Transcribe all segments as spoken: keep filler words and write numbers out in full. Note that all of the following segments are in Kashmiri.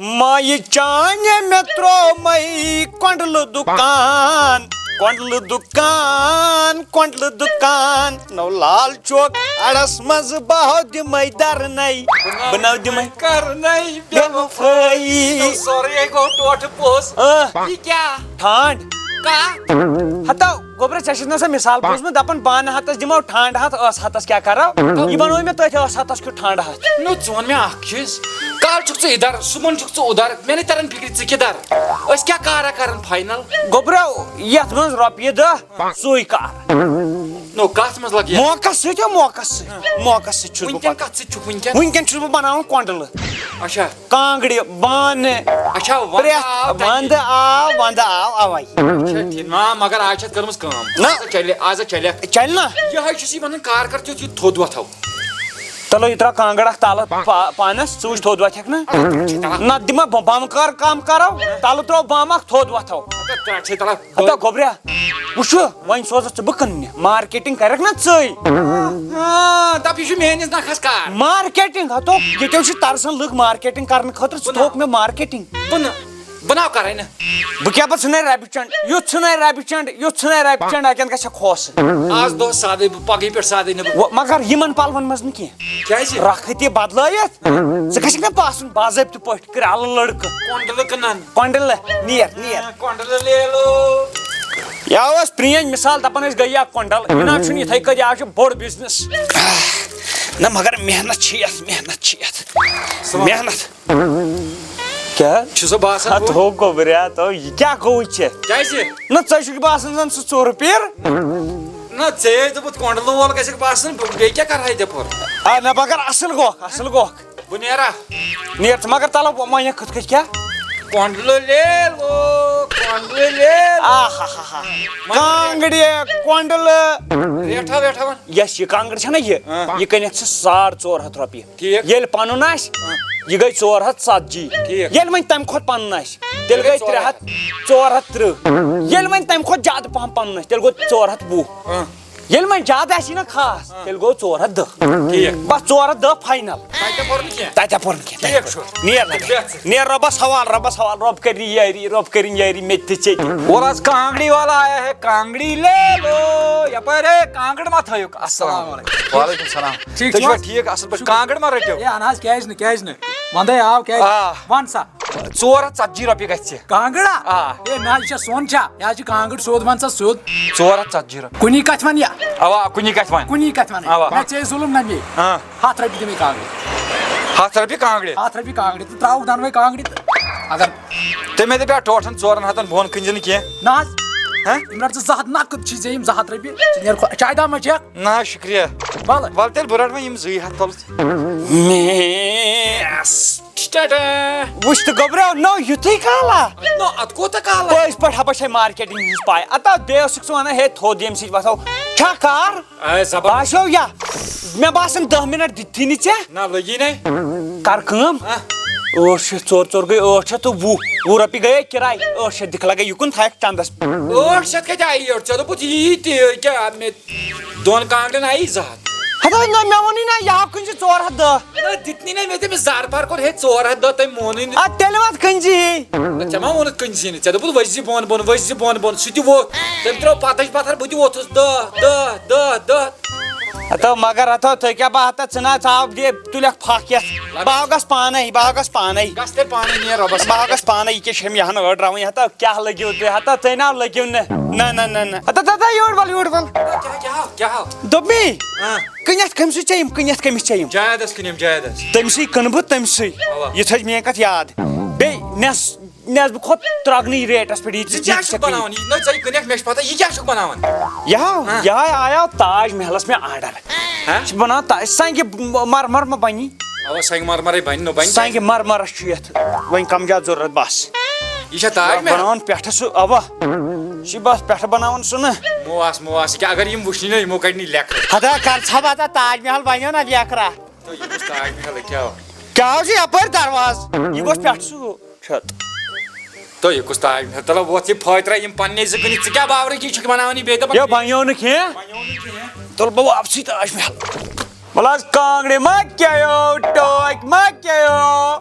مایہِ چانہِ مےٚ تروومَے کۄنٛڈلہٕ دُکان، کۄنٛڈلہٕ دُکان، کۄنٛڈلہٕ دُکان۔ نو لال چوک اَڑس منٛز بہٕ دِمَے دَرنَے، بہٕ نو دِمَے کرنَے بے وفٲیی۔ سورُے گوٚو ٹوٹھٕ پوٚز۔ آ۔ یہِ کیٛاہ؟ ٹھانٛڈ۔ کَتھ؟ ہتو۔ گوٚبرا، ژےٚ چھُتھ نہ سا مثال بوٗزمُت، دَپان بانہٕ ہَتَس دِمو ٹھانٛڈٕ ہَتھ، ٲس ہَتَس کیٛاہ کَرو؟ یہِ بَنووُے مےٚ تٔتھۍ ٲس ہَتَس کیُتھ ٹھانٛڈٕ ہَتھ۔ نو، ژٕ وَن مےٚ اَکھ چیٖز، کالہٕ چھُکھ ژٕ اِدھر، صُبحن چھُکھ ژٕ اُدھر، مےٚ نَے تَران فِکرِ ژٕ کِدھر۔ أسۍ کیٛاہ کارا کَران فاینل؟ گوٚبرا، یَتھ منٛز رۄپیہِ دَہ، سُے کار۔ نو، کَتھ منٛز لَگہِ یَتھ؟ موقعس سۭتۍ ہا، موقعس سۭتۍ، موقعس سۭتۍ چھُس بہٕ وٕنکٮ۪ن پَکان۔ کَتھ سۭتۍ چھُکھ وٕنکٮ۪ن؟ وٕنکٮ۪ن چھُس بہٕ بَناوان کۄنٛڈلہٕ۔ اچھا۔ کانٛگرِ، بانہٕ، اچھا، وَندٕ پرٛٮ۪تھ آو تَتہِ۔ وَندٕ آو، وَندٕ آو، اَوَے۔ اچھا، ٹھیٖک۔ نا، مگر آز چھِ اَتھ کٔرمٕژ کٲم۔ نہ۔ آز ہا چلہِ، آز ہا چلہِ اَتھ۔ چلہِ نا۔ یہِ حظ چھُس یہِ وَنان، کار کر تیُتھ، یہِ تھوٚد وۄتھو۔ تَلو، یہِ ترٛاو کانٛگٕر اَکھ تَلہٕ پا-، پانَس، ژٕ وٕچھ تھوٚد وۄتھٮ۪کھ نا۔ اَدٕ کیٛاہ چھِ تَلہٕ؟ نہ، دِمہ بہٕ بَم کَر کَم کَرو، تَلہٕ ترٛاو بَم اَکھ، تھوٚد وۄتھو۔ اَدٕ کیٛاہ چھِ تَلہٕ؟ ہتا گوٚبریا، وٕچھو، وۄنۍ سوزَتھ ژٕ بہٕ کٕننہِ، مارکیٹنگ کَرَکھ نا ژٕے۔ ہاں، دَپ یہِ چھُ میٲنِس نَکھَس کار۔ مارکیٹنگ، ہتو، ییٚتٮ۪و چھِ تَرسان لُکھ مارکیٹنگ کَرنہٕ خٲطرٕ، ژٕ بہٕ تھووُکھ نا-، مےٚ مارکیٹنگ۔ بہٕ نہٕ، بہٕ ناو کَرَے نہٕ۔ بہٕ کیٛاہ پَتہٕ ژھٕنَے رَبہِ چنٛڈ، یُتھ ژھٕنَے رَبہِ چنٛڈ، یُتھ ژھٕنَے رَبہِ چنٛڈ، اَتٮ۪ن گژھِ کھوسہٕ۔ آز دۄہ سادَے بہٕ، پَگہٕے پٮ۪ٹھ سادَے نہٕ بہٕ۔ وۄنۍ مگر یِمَن پَلوَن منٛز نہٕ کینٛہہ۔ کیٛازِ؟ رَکھ تہِ بدلٲیِتھ، ژٕ گژھکھ نہ باسُن باضٲبطہٕ پٲٹھۍ کرٛالہٕ لڑکہٕ۔ کۄنٛڈلہٕ کٕنان۔ کۄنٛڈلہٕ، نیر، نیر۔ کۄنٛڈلہٕ لیلو۔ یہِ اوس پرٛٲنۍ مثال، دَپان ٲسۍ گٔیے اکھ کۄنٛڈل۔ یہِ نہ چھُنہٕ یِتھَے کٔنۍ، یہِ چھُ بوٚڑ بزنس۔ نہ مگر محنت چھِ یَتھ، محنت چھِ یَتھ۔ سلام۔ محنت۔ کیٛاہ؟ چھُ سُہ باسان ہا، ہُہ؟ تو گوٚبریا، تو یہِ کیٛاہ گوٚو ژےٚ؟ کیٛازِ؟ نہ، ژےٚ چھُکھ باسان زَن سُہ ژوٚر پِر۔ نہ، ژےٚ یے دوٚپُتھ کۄنٛڈلہٕ وول گژھکھ باسان، بہٕ بیٚیہِ کیٛاہ کَرٕ ہا یِتھَے پٲٹھۍ؟ آ، نہ، مگر اَصٕل گوٚکھ، اَصٕل گوٚکھ۔ بہٕ نیرا؟ نیر ژٕ مگر تَلہٕ وۄنۍ یَتھ کِتھ کٔنۍ کیٛاہ؟ کۄنٛڈلہٕ لیلو، کۄنٛڈلہٕ لیلو۔ آ ہا ہا ہا۔ کانٛگڑِ، کۄنٛڈلہٕ۔ ریٹھا ویٹھا وَن۔ یۄس یہِ کانٛگٕر چھَنہ یہِ، آ۔ یہِ کٕنٮ۪کھ ژٕ ساڑ ژور ہَتھ رۄپیہِ۔ ٹھیٖک۔ ییٚلہِ پَنُن آسہِ، آ۔ یہِ گٔے ژور ہَتھ ژَتجی۔ ٹھیٖک۔ ییٚلہِ وۄنۍ تَمہِ کھۄتہٕ پَنُن آسہِ، تیٚلہِ گٔے گٔے ژور ہَتھ۔ ترٛےٚ ہَتھ، ژور ہَتھ تٕرٛہ۔ ییٚلہِ وۄنۍ تَمہِ کھۄتہٕ زیادٕ پَہَم پَنُن آسہِ، تیٚلہِ گوٚو ژور ہَتھ وُہ۔ آ۔ ییٚلہِ وۄنۍ زیادٕ آسی نہ خاص، آ۔ تیٚلہِ گوٚو ژور ہَتھ دَہ۔ ٹھیٖک۔ بَس ژور ہَتھ دَہ فاینل۔ تَتہِ پوٚر نہٕ کینٛہہ۔ تَتہِ پوٚر نہٕ کینٛہہ، تَتہِ ٹھیٖک پوٚر۔ چھُ۔ نیر لگے۔ بیٚہہ ژٕ۔ نیر رۄبَس حوال، رۄبَس حوال، رۄب کٔرِنۍ یٲری، رۄب کٔرِنۍ یٲری مےٚ تہِ تہِ ژےٚ تہِ۔ اور آز کانٛگڑی والا آیا ہے، کانٛگڑی لے لو۔ یَپٲرۍ ہے کانٛگٕر ما تھٲیِکھ؟ السلام علیکم۔ وعلیکم السلام۔ ٹھیٖک تُہۍ چھِو چھِوا؟ ٹھیٖک اَصٕل پٲٹھۍ؟ شُکر۔ کانٛگٕر ما رٔٹِو؟ ہے، اَہَن حظ، کیٛازِ نہٕ، کیٛازِ نہٕ؟ وَندَے آو، کیٛازِ؟ آ۔ وَن سا۔ ژور ہَتھ ژَتجی رۄپیہِ گژھِ ژےٚ۔ کانٛگٕر ہا؟ آ۔ ہے، نہ حظ، یہِ چھےٚ سۄن چھا؟ یہِ حظ چھِ کانٛگٕر سیوٚد، وَن سا سیوٚد۔ ژور ہَتھ ژَتجی رۄپیہِ۔ کُنی کَتھِ وَن یہِ؟ اَوا، کُنی کَتھِ وَن۔ کُنی کَتھِ وَن۔ اَوا۔ نہ، ژےٚ ظُلُم نہ مے۔ آ۔ ہَتھ رۄپیہِ دِ مےٚ کانٛگٕر۔ ہَتھ رۄپیہِ کانٛگٕرِ؟ ہَتھ رۄپیہِ کانٛگٕرِ تہٕ ترٛاوُکھ دۄنوَے کانٛگٕرِ تہٕ اگر تٔمۍ دَپیٛاو ٹوٹھَن ژورَن ہَتَن بۄن کٕنزِ نہٕ کینٛہہ۔ نہ حظ۔ ہہ؟ یِم رَٹھ ژٕ زٕ ہَتھ نقد چھی ژےٚ یِم زٕ ہَتھ رۄپیہِ۔ ژٕ نیر خۄ-، چایہِ دام ما چٮ۪کھ؟ نہ، شُکریہ۔ وَلہٕ۔ وَلہٕ تیٚلہِ بہٕ رَٹہٕ وۄنۍ یِم زٕے ہَتھ تُلہٕ ژٕ۔ میس۔ ٹاٹا۔ وٕچھ تہٕ گوٚبریو، نو یُتھُے کالا۔ نو، اَتھ کوٗتاہ کالا؟ پٔزۍ پٲٹھۍ ہا چھے مارکیٹِنٛگ ہِنٛز پَے۔ اَتا بیٚیہِ ٲسٕکھ ژٕ وَنان، ہے، تھوٚد ییٚمہِ سۭتۍ وَسو۔ چھا کار؟ اے، زبر۔ باسیو یا؟ مےٚ باسان، دَہ مِنَٹ دِتھی نہٕ ژےٚ۔ نہ، لٔگی نے۔ کر کٲم۔ ہہ؟ ٲٹھ شیٚتھ، ژور ژور گٔے ٲٹھ شیٚتھ تہٕ وُہ۔ وُہ رۄپیہِ گٔیے کِراے۔ ٲٹھ شیٚتھ دِکھ لَگے یُکُن تھایَکھ چَندَس۔ ٲٹھ شیٚتھ کَتہِ آیی یورٕ؟ ژےٚ دوٚپُتھ یی تہِ کیٛاہ مےٚ دۄن کانٛگرٮ۪ن آیی زٕ ہَتھ۔ ہتا نہ، مےٚ ووٚنُے نہ، یہِ ہاو کُنہِ زِ ژور ہَتھ دَہ۔ نہ، دِتنی نہ مےٚ تٔمِس زارٕ پار کوٚر، ہے، ژور ہَتھ دَہ تٔمۍ مونُے نہٕ۔ اَدٕ تیٚلہِ وَتھ کُنہِ زِ۔ نہ، ژےٚ ما ووٚنُتھ کُنہِ زِ نہٕ؟ ژےٚ دوٚپُتھ، ؤسۍ زِ بۄن بۄن، ؤسۍ زِ بۄن بۄن۔ سُہ تہِ ووٚتھ۔ تٔمۍ ترٛٲو پَتٕج پَتھر، بہٕ تہِ ووٚتھُس۔ دَہ، دَہ، دَہ، دَہ۔ ہتو، مگر ہتو، تُہۍ کیٛاہ بہٕ ہتا ژٕ نہ ژاو دِ تُلٮ۪کھ پھکھ یَتھ۔ بہٕ ہا گژھٕ پانَے، بہٕ ہا گژھٕ پانَے۔ گژھ تیٚلہِ پانَے، نیر رۄبَس۔ بہٕ ہا گژھٕ پانَے، یہِ کیٛاہ چھِ أمۍ یہِ ہَن ٲڈراوٕنۍ؟ ہتا کیٛاہ لٔگِو تُہۍ؟ ہتا تُہۍ نہ لٔگِو نہٕ۔ نہ، نہ، نہ، نہ۔ ہتا، ہتا، یور وَل، یور وَل۔ کیٛاہ، کیٛاہ ہاو، کیٛاہ ہاو؟ دوٚپمَے، آ۔ کٕنٮ۪تھ کٔمۍ سٕے ژےٚ یِم؟ کٕنٮ۪تھ کٔمِس ژےٚ یِم؟ جایدَس کٕنِم، جایدَس۔ تٔمۍ سٕے کٕنہٕ بہٕ، تٔمۍ سٕے۔ اَوا۔ یہِ تھٲے میٛٲنۍ کَتھ یاد۔ بیٚیہِ نٮ۪س، نٮ۪س بہٕ کھوٚت ترٛگنٕے ریٹَس پٮ۪ٹھ، یہِ ژٕ یہِ کیٛاہ ژےٚ چھُکھ کٕنہِ۔ بَناوان؟ یہِ نہ ژےٚ یہِ کٕنٮ۪تھ، مےٚ چھِ پَتہ، یہِ کیٛاہ چھُکھ بَناوان؟ یہِ ہا، ہاں۔ یہِ ہا آیو تاج محلَس مےٚ آرڈر۔ ہاں؟ یہِ چھِ بَناوان تا-، سنٛگہِ مَرمَر مہ بَنی؟ اَوا، سنٛگہِ مَرمَرَے بَنہِ، نہ بَنہِ۔ سنٛگہِ مَرمَرَس چھُ یَتھ وۄنۍ کَم زیادٕ ضوٚرَتھ بَس۔ یہِ چھا تاج محل؟ بَناوان پٮ۪ٹھٕ سُہ، اَوا۔ یہِ چھِ بَس پٮ۪ٹھٕ بَناوان سُہ نہ۔ مو آس، مو آس، یہِ کیٛاہ، اگر یِم وٕچھنٕے نہ، یِمو کَڑِ نہٕ یہِ لیٚکھٕ۔ ہتا کر ژھا بتا، تاج محل بَنیو نہ لیٚکھرا۔ تہٕ یہِ کُس تاج محل، یہِ کیٛاہ ہو؟ کیٛاہ ہو چھُ یَپٲرۍ دروازٕ؟ یہِ گوٚژھ پٮ۪ٹھٕ سُہ چھُ۔ تہٕ یہِ کُس تاج محل؟ تَلہ ووت یہِ پھٲترا، یِم پَننے زٕ کٕنِتھ، ژٕ کیٛاہ باورٕکی چھُکھ بَناوان یہِ بیٚیہِ دَپان؟ یہِ بَنیو نہٕ کینٛہہ۔ بَنیو نہٕ کینٛہہ۔ تُل بہٕ واپسٕے تاج محل۔ پلس کانٛگرِ ما کیو، ٹٲکۍ ما کیو۔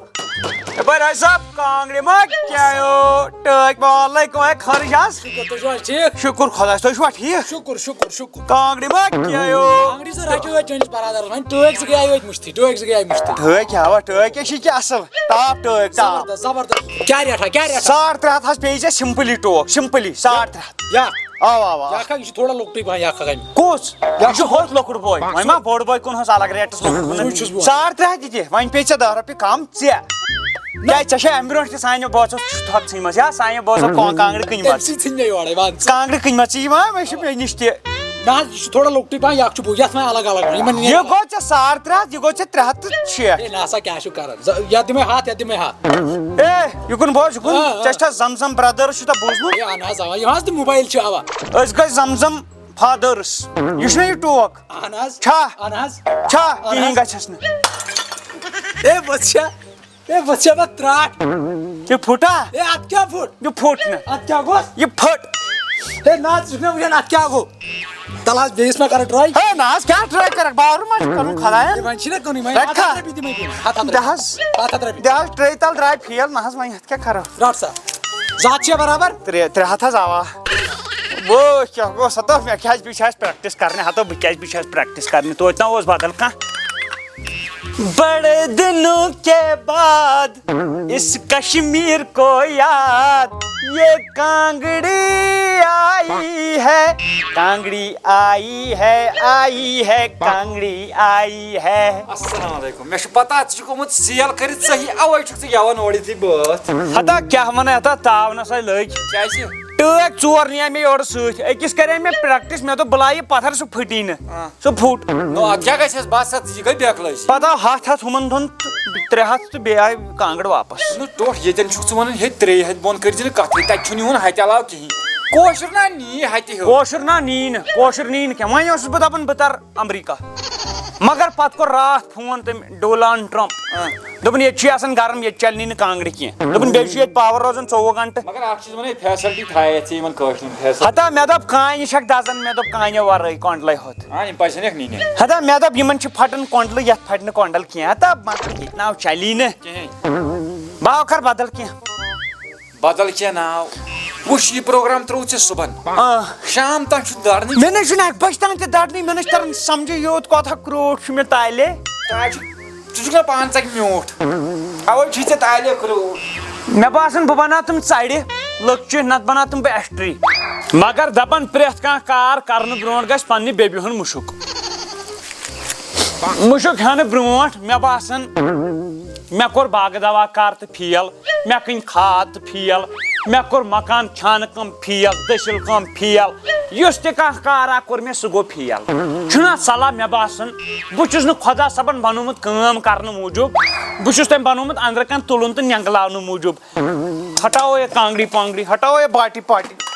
یپٲرۍ حظ صاحب، کانٛگرِ ما کیو، ٹٲکۍ ما۔ وعلیکم، ہے خٲرٕے چھا حظ؟ شُکُر، تُہۍ چھِو حظ ٹھیٖک؟ شُکُر خۄدایَس، تُہۍ چھِوا ٹھیٖک؟ شُکُر، شُکُر، شُکُر۔ کانٛگرِ ما کیو۔ کانٛگرِ زٕ رَچو أتۍ چٲنِس برادرَس، وۄنۍ ٹٲکۍ زٕ گٔیے أتۍ مُشتٕے، ٹٲکۍ زٕ گٔیے مُشتٕے۔ ٹٲکۍ کیٛاہ، اَوا، ٹٲکۍ کیٛاہ چھِ، یہِ کیٛاہ اَصٕل؟ ٹاپ ٹٲکۍ، ٹاپ۔ زبردست، زبردست۔ کیٛاہ ریٹھا، کیٛاہ ریٹھا؟ ساڑ ترٛےٚ ہَتھ حظ پیٚیہِ ژےٚ سِمپٕلی ٹوک، سِمپٕلی ساڑ ترٛےٚ ہَتھ۔ یا۔ اَوا، اَوا۔ یا کھا، یہِ چھُ تھوڑا لۄکٹُے پَہَن، یا کھا کَمہِ؟ کُس؟ یہِ چھُ ہوٚتھ لۄکُٹ بوے۔ وۄنۍ ما بوٚڑ بوے کٕنہوس الگ ریٹَس منٛز؟ سُے چھُس بہٕ وَنان۔ ساڑ ترٛےٚ ہَتھ تہِ دِ، وۄنۍ پیٚیہِ ژےٚ دَہ رۄپیہِ کَم ژےٚ۔ کیٛازِ ژےٚ چھےٚ اَمہِ برونٛٹھ تہِ سانیو بٲژو تھۄژٕ ژھٕنمٕژ، یا سانیو بٲژو کۄ-، کانٛگرِ کٕنمٕژ۔ تٔمۍ سٕے ژھٕنۍ مےٚ یورَے، وَن ژٕ۔ کانٛگرِ کٕنمٕژ ژےٚ یِوان، وۄنۍ چھُ مےٚ نِش تہِ۔ نہ حظ، یہِ چھُ تھوڑا لۄکٹُے پَہَن، یہِ اَکھ چھُ بوٚڑ، یَتھ وۄنۍ الگ الگ وَنُن۔ یِمَن یہِ گوٚو ژےٚ ساڑ ترٛےٚ ہَتھ، یہِ گوٚو ژےٚ ترٛےٚ ہَتھ تہٕ شیٹھ۔ ہے، نہ سا، کیٛاہ چھُکھ کَران؟ زٕ، یَتھ دِمَے ہَتھ، یَتھ دِمَے ہَتھ۔ اے، یہِ کُن بوز، یہِ کُن۔ آ، آ۔ ژےٚ چھا زم زم برٛدٲرٕس چھُ تۄہہِ بوٗزمُت؟ ہے، اہن حظ، اَوا، یہِ حظ تہِ موبایل چھُ، اَوا۔ أسۍ گٔے زم زم فادٲرٕس۔ یہِ چھُنہ یہِ ٹوک؟ اہن حظ۔ چھا؟ اہن حظ۔ چھا؟ اہن کِہیٖنۍ حظ۔ گژھٮ۪س نہٕ۔ اے، وٕچھ سا۔ اے، وٕچھ سا، مےٚ ترٛٹھ۔ یہِ پھُٹا؟ اے، اَتھ کیٛاہ پھُٹ؟ یہِ پھُٹ نہٕ۔ اَتھ کیٛاہ گوٚژھ؟ یہِ پھٔٹ۔ اے، نہ، ژٕ چھُکھ نہ وٕچھان، اَتھ کیٛاہ گوٚو؟ تَلہٕ حظ، بیٚیِس ما کَرٕ ٹرٛاے؟ ہے، نہ حظ، کیٛاہ ٹرٛاے کَرَکھ؟ بارٕ ما چھُ کَرُن خۄدایَن؟ اے، وۄنۍ چھِنہ کٕنٕنۍ، وۄنۍ رَٹکھا۔ ہَتھ ہَتھ رۄپیہِ دِمَے بہٕ۔ ہَتھ ہَتھ دِ رۄپیہِ۔ حظ۔ ہَتھ ہَتھ رۄپیہِ۔ دِ حظ، ٹرٛے تَل درٛاے فیل، نہ حظ، وۄنۍ اَتھ کیٛاہ کَرو؟ رَٹ سا۔ زٕ ہَتھ چھےٚ برابر؟ ترٛےٚ، ترٛےٚ ہَتھ حظ، اَوا۔ وو، کیٛاہ گوٚو؟ سا دوٚپ مےٚ کیٛازِ بیٚیہِ چھِ اَسہِ پرٛیکٹِس کَرنہِ؟ ہَتو، بہٕ کیٛازِ بیٚیہِ چھِ اَسہِ پرٛیکٹِس کَرنہِ؟ توتہِ نہ اوس بدل کانٛہہ۔ بڑے دنوں کے بعد اس کشمیر کو یاد، یہ کانگڑی آئی ہے، کانگڑی آئی ہے، آئی ہے، کانگڑی آئی ہے۔ السلام علیکم۔ مےٚ چھُ پتہ ژٕ چھُکھ آمُت سیل کٔرِتھ صحیح، اَوَے چھُکھ ژٕ گٮ۪وان اورٕ یِتھُے بٲتھ۔ ہتا کیٛاہ وَنَے، ہتا تاونَس ہے لٔگۍ۔ کیٛازِ؟ ٹٲکۍ ژور نِیے مےٚ یورٕ سۭتۍ۔ أکِس کَرے مےٚ پرٛیکٹِس، مےٚ دوٚپ بہٕ لایہِ یہِ پَتھَر، سُہ پھٕٹی نہٕ۔ آ۔ سُہ پھُٹ۔ نو، اَدٕ کیٛاہ گژھٮ۪س؟ بَس اَتھ، یہِ گٔے بیکلٲزی۔ پَتہٕ آو ہَتھ ہَتھ ہُمَن دۄن تہٕ ترٛےٚ ہَتھ تہٕ بیٚیہِ آیہِ کانٛگٕر واپَس۔ نو ٹوٹھ، ییٚتٮ۪ن چھُکھ ژٕ وَنان، ہے، ترٛیٚیہِ ہَتہِ بۄن کٔرۍ زِ نہٕ کَتھٕے، تَتہِ چھُنہٕ یِوان ہَتہِ علاوٕ کِہیٖنۍ۔ کٲشُر نا نی ہَتہِ ہیوٚر۔ کٲشُر نا نی نہٕ، کٲشُر نی نہٕ کینٛہہ۔ وۄنۍ اوسُس بہٕ دَپان، بہٕ تَرٕ امریکہ۔ مگر پتہٕ کوٚر راتھ فون تٔمۍ ڈونلڈ ٹرمپ۔ آ۔ دوٚپُن، ییٚتہِ چھُ آسان گرم، ییٚتہِ چلہِ نہٕ کانٛگرِ کینٛہہ۔ دوٚپُن، بیٚیہِ چھُ ییٚتہِ پاور روزان ژوٚوُہ گھنٹہٕ۔ مگر اکھ چیٖز وَنے، فیسلٹی تھایہِ اَتھ ژےٚ یِمن کٲشرٮ۪ن فیسلٹی۔ ہتا مےٚ دوٚپ، کانہِ چھکھ دزان، مےٚ دوٚپ، کانیو ورٲے کۄنڈلے ہوٚت۔ آ، یِم پزن اکھ نِنہِ۔ ہتا مےٚ دوٚپ، یِمن چھِ پھٹان کۄنڈلہٕ، یتھ پھٹہِ نہٕ کۄنڈل کینٛہہ۔ ہتا مطلب، ییٚتہِ ناو چلی نہٕ۔ کِہیٖنۍ۔ بہٕ ہاو کر بدل کینٛہہ۔ بدل کینٛہہ ناو۔ وٕچھ، یہِ پروگرام ترٛوو ژےٚ صُبحن۔ آ۔ شام تام چھُ دَرنٕے۔ مےٚ نہ چھُنہٕ اَکہِ بجہِ تام تہِ دَرنٕے، مےٚ نہ چھُ تَران سمجھے یوت کوتاہ کرٛوٹھ چھُ مےٚ تالے۔ تۄہہِ چھُ، ژٕ چھُکھ نہ پانہٕ ژَکہِ میوٗٹھ۔ اَوَے چھُے ژےٚ تالے کرٛوٹھ۔ مےٚ باسان بہٕ بناو تِم ژَرِ لۄکچہِ، نَتہٕ بناو تِم بہٕ ایشٹرٛی۔ مگر دَپان پرٛٮ۪تھ کانٛہہ کار کرنہٕ برونٛٹھ گژھِ پننہِ بیبہِ ہُنٛد مُشُک۔ مُشُک ہٮ۪نہٕ برونٛٹھ مےٚ باسان مےٚ کوٚر باغہٕ دوا کار تہٕ فیل، مےٚ کٕنۍ کھاد تہٕ فیل، مےٚ کوٚر مکان چھانہٕ کٲم فیل، دٔسِل کٲم فیل، یُس تہِ کانٛہہ کارا کوٚر مےٚ، سُہ گوٚو فیل۔ چھُنہ صلاح مےٚ باسان، بہٕ چھُس نہٕ خۄدا صٲبن بنومُت کٲم کرنہٕ موٗجوٗب، بہٕ چھُس تٔمۍ بنومُت أنٛدرٕ کَنۍ تُلُن تہٕ نٮ۪نٛگلاونہٕ موٗجوٗب۔ ہٹاو یہِ کانٛگڑِ پانٛگڑِ، ہٹاو یہِ باٹی پاٹی۔